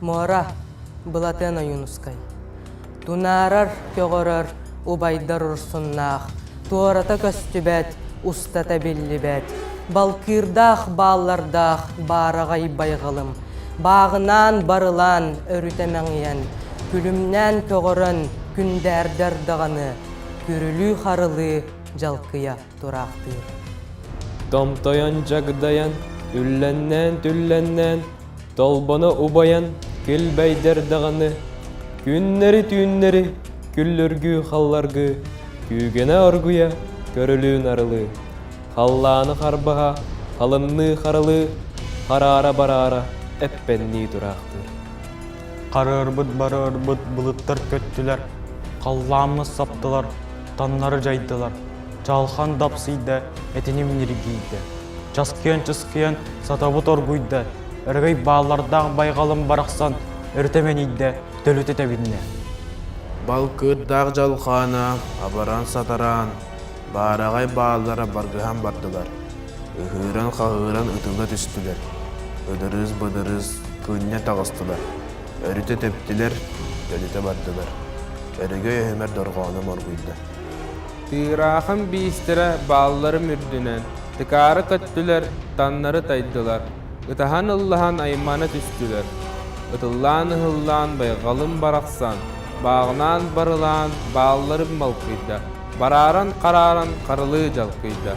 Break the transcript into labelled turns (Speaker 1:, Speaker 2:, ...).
Speaker 1: Муора, Былатыан Ойуунускай. Тунаарар, көҕөрөр, убайдар урсуннаах, туората көстүбэт, устата биллибэт, балкыырдаах бааллардаах баараҕай байҕалым, бааҕынаан барылаан өрүтэ мэҥийэн, күлүмнээн көҕөрөн күндээрдэр даҕаны, күрүлүү-харылыы дьалкыйа тураахтыыр.
Speaker 2: Томтойон дьагдайан, үллэннээн-түллэннээн, толбоно убайан килбэйдэр даҕаны, күннэри-түүннэри күллүргүү-халларгыы, күүгэнэ оргуйа көрүлүү-нарылыы, халлааны харбаһа, халымныы-харылыы, хараара-бараара эппэннии тураахтыыр.
Speaker 3: Харыарбыт барыарбыт былыттар көттүлэр, халлааммыт саптылар, таннары дьайдылар, чалхан дапсыйда, этиним ньиргийдэ. Часкыйан-чыскыйан сатабыт оргуйда, өрөгөй бааллардаах байҕалым барахсан өрүтэ мэнийдэ, төлүтэ тэбиннэ.
Speaker 4: Балкыырдаах дьалхаана абаран-сатараан, баараҕай бааллара баргыһан бардылар, ыһыыран-хаһыыран ытылла түстүлэр, ыдырыыс-быдырыыс кыынньа таҕыстылар, өрүтэ тэптилэр, төлүтэ бардылар. Өрөгөй өһүмэр дорҕооно моргуйда.
Speaker 2: Тыыраахым биистэрэ баалларым үрдүнэн, тыкаары көттүлэр, таннары тайдылар, ытаһан ыллаһан аймана түстүлэр. Ытыллаан-ыһыллаан байҕалым барахсан, бааҕынаан барылаан баалларым балкыйда, барааран-харааран харылыы дьалкыйда.